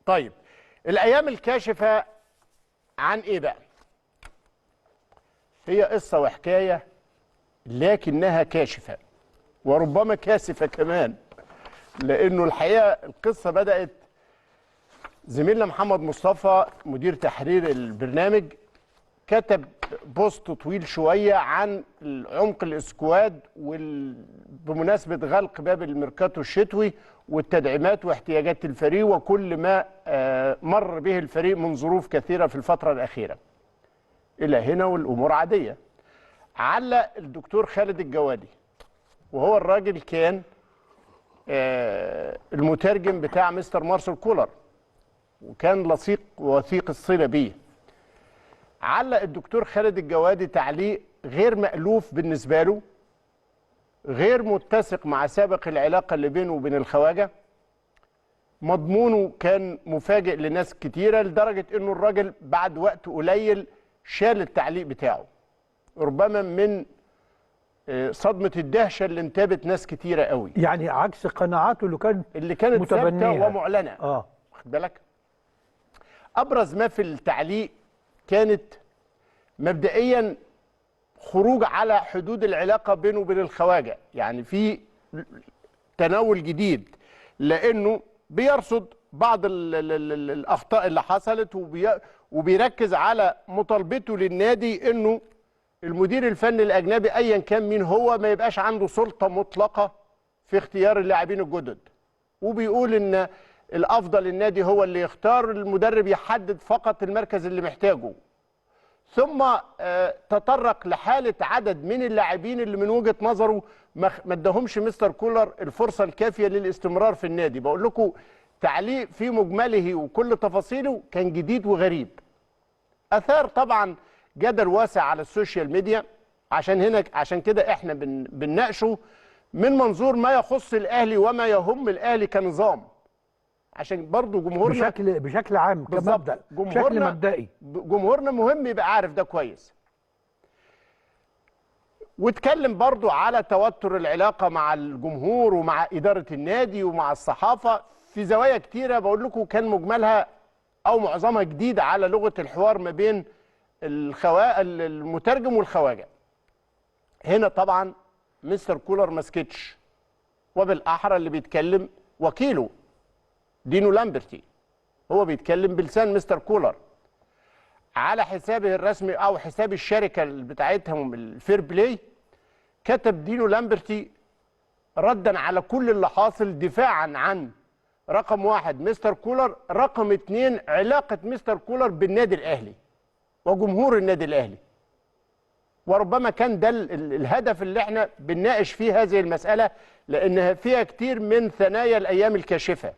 طيب الايام الكاشفة عن ايه بقى؟ هي قصة وحكاية لكنها كاشفة وربما كاسفة كمان، لانه الحقيقة القصة بدات. زميلنا محمد مصطفى مدير تحرير البرنامج كتب post طويل شوية عن عمق ال squad بمناسبة غلق باب الميركاتو الشتوي والتدعيمات واحتياجات الفريق وكل ما مر به الفريق من ظروف كثيرة في الفترة الاخيرة. الى هنا والامور عادية. علق الدكتور خالد الجوادي، وهو الراجل كان المترجم بتاع مستر مارسيل كولر وكان لصيق ووثيق الصلة بيه. علق الدكتور خالد الجوادي تعليق غير مألوف بالنسبة له، غير متسق مع سابق العلاقة اللي بينه وبين الخواجه. مضمونه كان مفاجئ لناس كتيرة، لدرجة انه الراجل بعد وقت قليل شال التعليق بتاعه، ربما من صدمة الدهشة اللي انتابت ناس كتيرة قوي، يعني عكس قناعاته اللي كانت ثابتة ومعلنه. واخد بالك؟ ابرز ما في التعليق كانت مبدئيا خروج على حدود العلاقة بينه وبين الخواجه، يعني في تناول جديد، لانه بيرصد بعض الاخطاء اللي حصلت وبيركز على مطالبته للنادي انه المدير الفني الاجنبي ايا كان مين هو ما يبقاش عنده سلطة مطلقه في اختيار اللاعبين الجدد، وبيقول ان الافضل النادي هو اللي يختار، المدرب يحدد فقط المركز اللي محتاجه. ثم تطرق لحاله عدد من اللاعبين اللي من وجهه نظره ما اداهمش مستر كولر الفرصة الكافيه للاستمرار في النادي. بقول لكم تعليق في مجمله وكل تفاصيله كان جديد وغريب، اثار طبعا جدل واسع على ال social media. عشان كده احنا بنناقشه من منظور ما يخص الاهلي وما يهم الاهلي كنظام، عشان برضو جمهورنا بشكل عام كمبدأ، بشكل مبدئي جمهورنا مهم يبقى عارف ده كويس. واتكلم برضو على توتر العلاقة مع الجمهور ومع إدارة النادي ومع الصحافة في زوايا كتيرة. بقول لكم كان مجملها أو معظمها جديد على لغة الحوار ما بين المترجم والخواجة. هنا طبعا مستر كولر ما سكتش، وبالأحرى اللي بيتكلم وكيله دينو لامبرتي، هو بيتكلم بلسان مستر كولر على حسابه الرسمي او حساب الشركة بتاعتهم ال Fair Play. كتب دينو لامبرتي ردا على كل اللي حاصل، دفاعا عن رقم واحد مستر كولر، رقم اتنين علاقة مستر كولر بالنادي الاهلي وجمهور النادي الاهلي. وربما كان ده الهدف اللي احنا بنناقش فيه هذه المسالة، لانها فيها كتير من ثنايا الايام الكاشفة.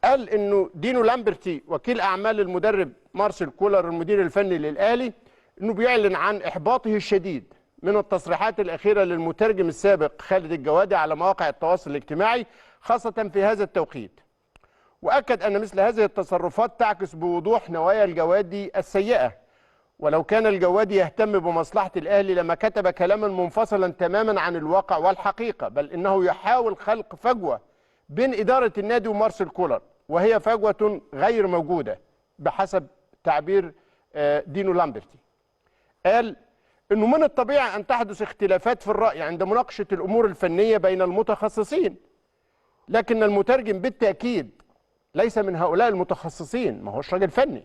قال انه دينو لامبرتي وكيل اعمال المدرب مارسيل كولر المدير الفني للاهلي انه بيعلن عن احباطه الشديد من التصريحات الاخيرة للمترجم السابق خالد الجوادي على مواقع التواصل الاجتماعي، خاصة في هذا التوقيت. واكد ان مثل هذه التصرفات تعكس بوضوح نوايا الجوادي السيئة، ولو كان الجوادي يهتم بمصلحة الاهلي لما كتب كلاما منفصلا تماما عن الواقع والحقيقة، بل انه يحاول خلق فجوة بين ادارة النادي ومارسيل كولر، وهي فجوة غير موجودة بحسب تعبير دينو لامبرتي. قال إنه من الطبيعي أن تحدث اختلافات في الرأي عند مناقشة الأمور الفنية بين المتخصصين، لكن المترجم بالتأكيد ليس من هؤلاء المتخصصين، ما هوش راجل فني.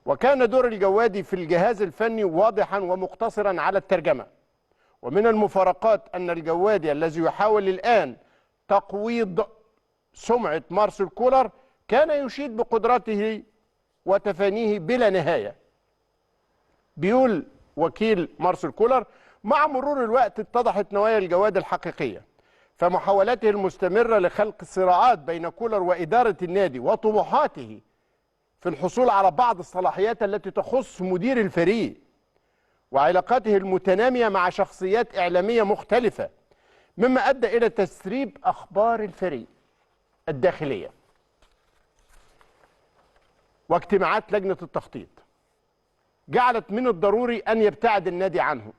وكان دور الجوادي في الجهاز الفني واضحا ومقتصرا على الترجمة. ومن المفارقات أن الجوادي الذي يحاول الآن تقويض سمعة مارسيل كولر كان يشيد بقدرته وتفانيه بلا نهاية. بيقول وكيل مارسيل كولر: مع مرور الوقت اتضحت نوايا الجواد الحقيقية، فمحاولاته المستمرة لخلق صراعات بين كولر وإدارة النادي وطموحاته في الحصول على بعض الصلاحيات التي تخص مدير الفريق وعلاقاته المتنامية مع شخصيات إعلامية مختلفة، مما أدى إلى تسريب أخبار الفريق الداخلية واجتماعات لجنة التخطيط، جعلت من الضروري أن يبتعد النادي عنه.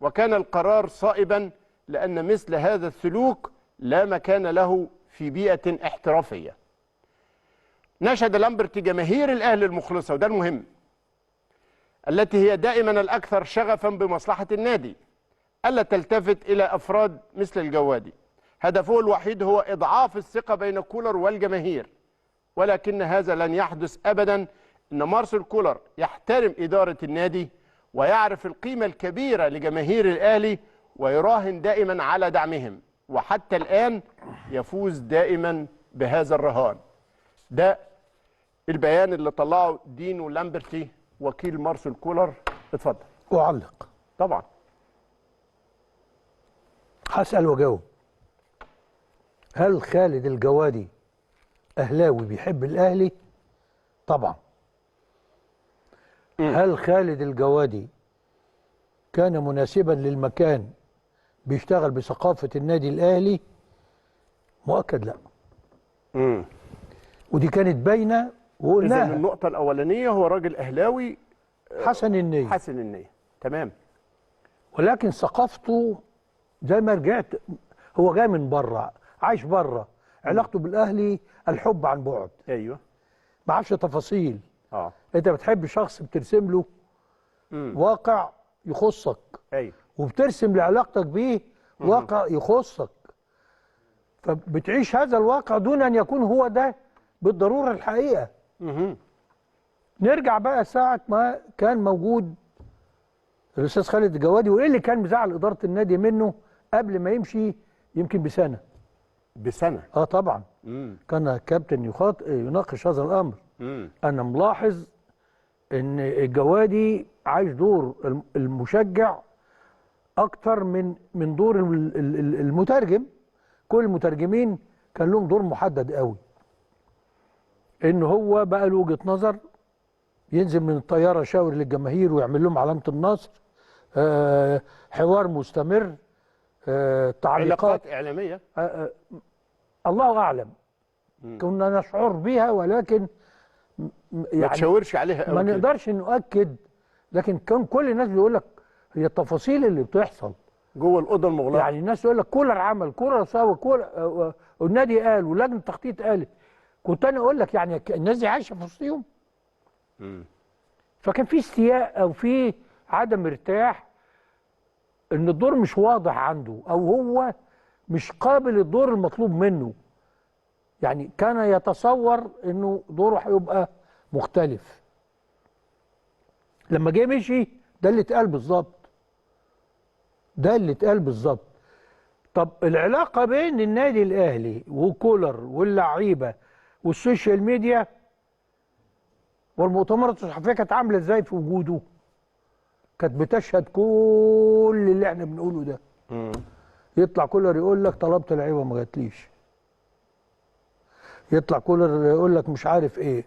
وكان القرار صائبا، لأن مثل هذا السلوك لا مكان له في بيئة احترافية. نشد لامبرتي جماهير الأهلي المخلصة، وده المهم، التي هي دائما الأكثر شغفا بمصلحة النادي، ألا تلتفت إلى أفراد مثل الجوادي. هدفه الوحيد هو إضعاف الثقة بين كولر والجماهير، ولكن هذا لن يحدث أبدا. إن مارسيل كولر يحترم إدارة النادي ويعرف القيمة الكبيرة لجماهير الأهلي ويراهن دائما على دعمهم، وحتى الآن يفوز دائما بهذا الرهان. ده البيان اللي طلعه دينو لامبرتي وكيل مارسيل كولر. اتفضل. أعلق طبعا. هسأل وأجاوب. هل خالد الجوادي أهلاوي بيحب الأهلي؟ طبعا. هل خالد الجوادي كان مناسبا للمكان بيشتغل بثقافة النادي الأهلي؟ مؤكد لا. ودي كانت باينة وقلناها. إذن النقطة الأولانية هو راجل أهلاوي حسن النية. حسن النية، تمام. ولكن ثقافته زي ما رجعت، هو جاي من بره، عايش بره، علاقته بالأهلي الحب عن بعد. ايوه. ما عرفش تفاصيل. انت بتحب شخص بترسم له واقع يخصك. ايوه. وبترسم لعلاقتك بيه واقع يخصك، فبتعيش هذا الواقع دون ان يكون هو ده بالضرورة الحقيقة. نرجع بقى ساعة ما كان موجود الاستاذ خالد الجوادي، وايه اللي كان مزعل ادارة النادي منه قبل ما يمشي يمكن بسنة. بسنة؟ طبعا. كان كابتن يناقش هذا الامر. انا ملاحظ ان الجوادي عايش دور المشجع اكتر من دور المترجم. كل المترجمين كان لهم دور محدد قوي، ان هو بقى له وجهة نظر، ينزل من الطيارة يشاور للجماهير ويعمل لهم علامة النصر، حوار مستمر، تعليقات، علاقات اعلامية. الله اعلم. كنا نشعر بها، ولكن يعني ما تشاورش عليها، ما نقدرش نؤكد. لكن كان كل الناس بيقول لك هي التفاصيل اللي بتحصل جوه الاوضة المغلقة. يعني الناس يقول لك كولر عمل، كولر سوى، كولر والنادي قال، ولجنه التخطيط قالت. كنت انا اقول لك يعني الناس دي عايشه في وسطهم. فكان في استياء او في عدم ارتياح ان الدور مش واضح عنده، او هو مش قابل الدور المطلوب منه. يعني كان يتصور انه دوره هيبقى مختلف. لما جه مشي، ده اللي اتقال بالظبط. ده اللي اتقال بالظبط. طب العلاقة بين النادي الاهلي وكولر واللعيبة وال social media والمؤتمرات الصحفية كانت عامله ازاي في وجوده؟ كانت بتشهد كل اللي احنا بنقوله ده. يطلع كولر يقول لك طلبت لعيبة ما جاتليش. يطلع كولر يقول لك مش عارف ايه،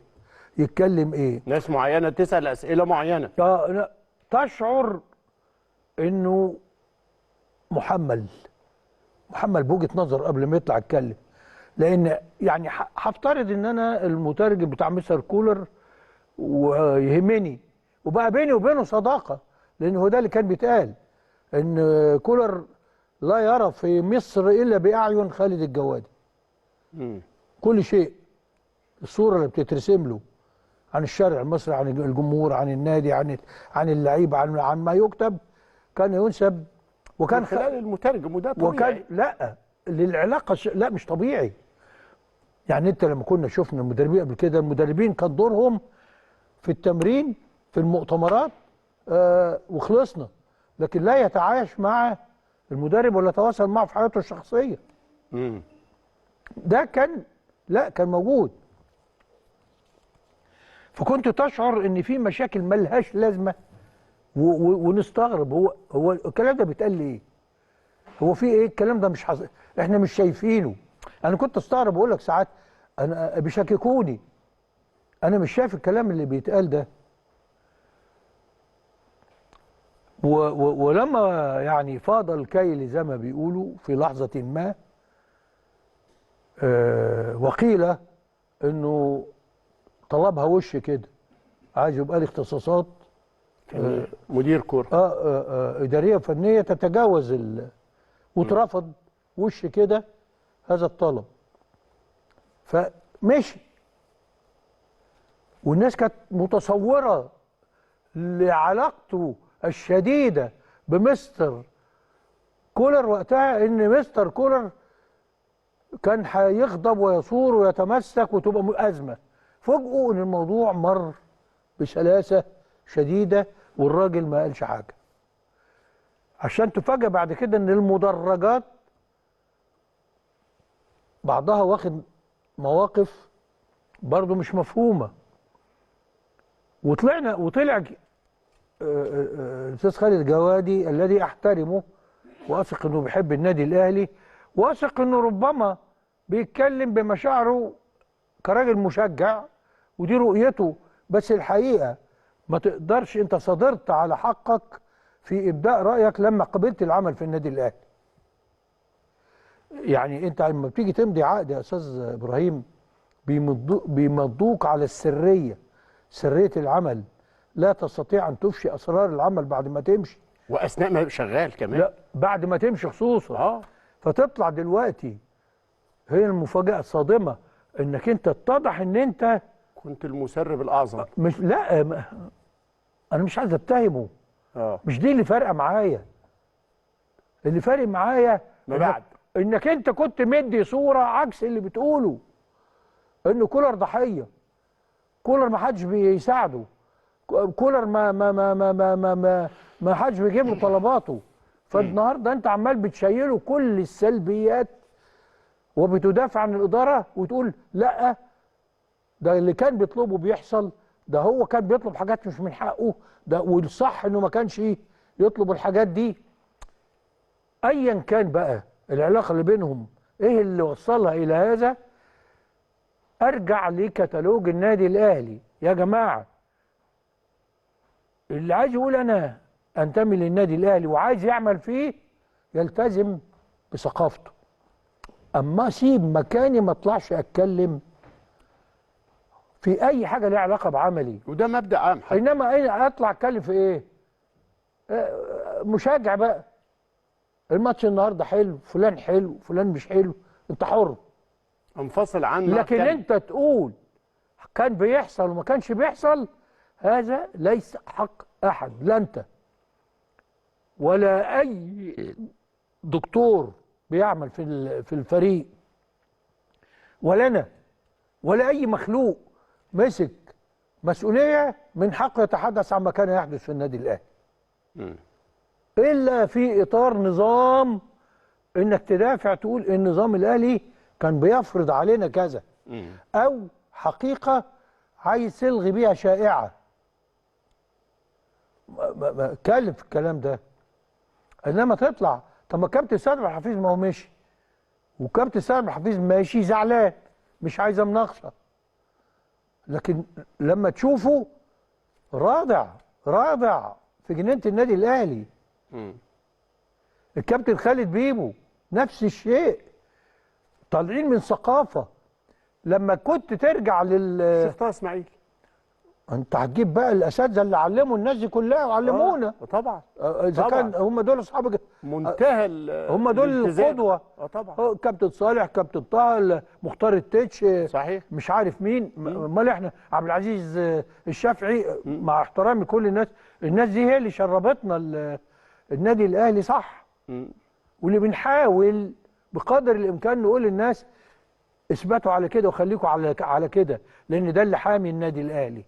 يتكلم ايه، ناس معينة تسال اسئلة معينة. لا، تشعر انه محمل بوجهه نظر قبل ما يطلع يتكلم. لان يعني هفترض ان انا المترجم بتاع مستر كولر ويهمني، وبقى بيني وبينه صداقه، لان هو ده اللي كان بيتقال، ان كولر لا يرى في مصر الا باعين خالد الجوادي. كل شيء، الصورة اللي بتترسم له عن الشارع المصري، عن الجمهور، عن النادي، عن اللعيبة، عن ما يكتب، كان ينسب. وكان من خلال المترجم، وده طبيعي. وكان لا للعلاقة لا مش طبيعي. يعني انت لما كنا شفنا المدربين قبل كده، المدربين كان دورهم في التمرين، في المؤتمرات، وخلصنا، لكن لا يتعايش مع المدرب ولا يتواصل معه في حياته الشخصية. ده كان لا كان موجود. فكنت تشعر ان في مشاكل ملهاش لازمه، ونستغرب هو الكلام ده بيتقال ليه؟ هو في ايه الكلام ده؟ مش حصل، احنا مش شايفينه. انا كنت استغرب، اقول لك ساعات انا بيشككوني، انا مش شايف الكلام اللي بيتقال ده. ولما يعني فاض الكيل زي ما بيقولوا في لحظة ما، وقيل انه طلبها وش كده، عايز يبقى لي اختصاصات مدير كورة ادارية فنية تتجاوز واترفض وش كده هذا الطلب. فمشي. والناس كانت متصورة لعلاقته الشديدة بمستر كولر وقتها ان مستر كولر كان هيغضب ويثور ويتمسك وتبقى ازمة. فوجئوا ان الموضوع مر بسلاسة شديدة والراجل ما قالش حاجة، عشان تفاجئ بعد كده ان المدرجات بعضها واخد مواقف برضو مش مفهومه. وطلع الاستاذ خالد جوادي الذي احترمه واثق انه بيحب النادي الاهلي، واثق انه ربما بيتكلم بمشاعره كراجل مشجع ودي رؤيته، بس الحقيقة ما تقدرش، انت صدرت على حقك في ابداء رايك لما قبلت العمل في النادي الاهلي. يعني انت لما بتيجي تمضي عقد يا استاذ ابراهيم بيمضوك على السرية، سرية العمل، لا تستطيع ان تفشي اسرار العمل بعد ما تمشي، واثناء ما شغال كمان، لا بعد ما تمشي خصوصا. فتطلع دلوقتي هي المفاجاة الصادمه انك انت اتضح ان انت كنت المسرب الاعظم. مش، لا انا مش عايز اتهمه، مش دي اللي فارقه معايا. اللي فارق معايا ما بعد انك انت كنت مدي صوره عكس اللي بتقوله، ان كولر ضحية، كولر ما حدش بيساعده، كولر ما ما ما ما ما ما, ما, ما حدش بيجيب له طلباته. فالنهارده انت عمال بتشيله كل السلبيات وبتدافع عن الادارة وتقول لا ده اللي كان بيطلبه بيحصل، ده هو كان بيطلب حاجات مش من حقه، ده والصح انه ما كانش يطلب الحاجات دي. ايا كان بقى العلاقة اللي بينهم ايه اللي وصلها الى هذا، ارجع لكتالوج النادي الاهلي يا جماعة. اللي عايز يقول انا انتمي للنادي الاهلي وعايز يعمل فيه يلتزم بثقافته. اما اسيب مكاني ما اطلعش اتكلم في اي حاجة ليها علاقة بعملي، وده مبدا عام. انما انا اطلع اتكلم في ايه؟ مشجع بقى، الماتش النهارده حلو، فلان حلو، فلان مش حلو، انت حر، انفصل عنه. لكن انت تقول كان بيحصل وما كانش بيحصل، هذا ليس حق احد، لا انت ولا اي دكتور بيعمل في الفريق، ولا انا ولا اي مخلوق مسك مسؤولية من حقه يتحدث عن ما كان يحدث في النادي الاهلي، الا في اطار نظام انك تدافع تقول النظام الاهلي كان بيفرض علينا كذا، او حقيقة عايز تلغي بيها شائعة. اتكلم في الكلام ده، انما تطلع طب ما كابتن سيد عبد الحفيظ ما هو ماشي، وكابتن سيد عبد الحفيظ ماشي زعلان مش عايزه مناقشة، لكن لما تشوفه رادع رادع في جنينة النادي الاهلي. الكابتن خالد بيبو نفس الشيء، طالعين من ثقافة. لما كنت ترجع لل شيخ طه اسماعيل، انت هتجيب بقى الاساتذة اللي علموا الناس دي كلها وعلمونا. طبعا اذا كان هم دول اصحاب منتهى، هم دول القدوة. طبعا كابتن صالح، كابتن طه، مختار التتش، صحيح، مش عارف مين. امال احنا عبد العزيز الشافعي، مع احترامي لكل الناس، الناس دي هي اللي شربتنا النادي الاهلي صح. واللي بنحاول بقدر الامكان نقول للناس اثبتوا على كده وخليكوا على كده، لان ده اللي حامي النادي الاهلي.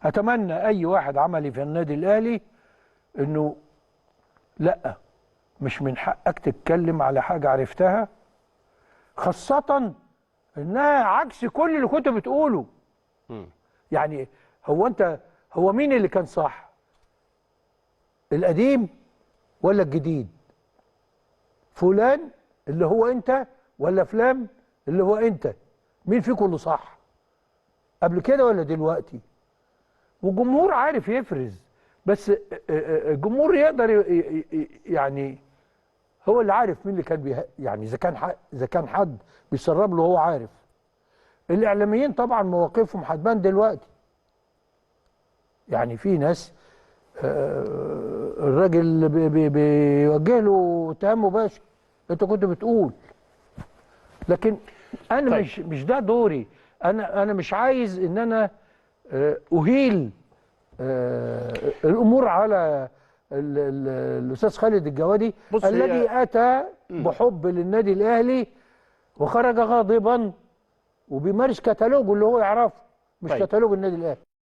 اتمنى اي واحد عملي في النادي الاهلي انه لا، مش من حقك تتكلم على حاجة عرفتها، خاصة انها عكس كل اللي كنت بتقوله. يعني هو انت، هو مين اللي كان صح؟ القديم ولا الجديد؟ فلان اللي هو انت ولا فلان اللي هو انت؟ مين فيكم اللي صح؟ قبل كده ولا دلوقتي؟ والجمهور عارف يفرز، بس الجمهور يقدر يعني هو اللي عارف مين اللي كان يعني اذا كان حد بيسرب له هو عارف. الاعلاميين طبعا مواقفهم هتبان دلوقتي. يعني في ناس الراجل بيوجه له اتهام مباشر، انت كنت بتقول، لكن انا طيب. مش ده دوري. انا مش عايز ان انا اهيل الامور على الاستاذ خالد الجوادي الذي اتى بحب للنادي الاهلي وخرج غاضبا وبيمارس كتالوجه اللي هو يعرفه، مش طيب. كتالوج النادي الاهلي.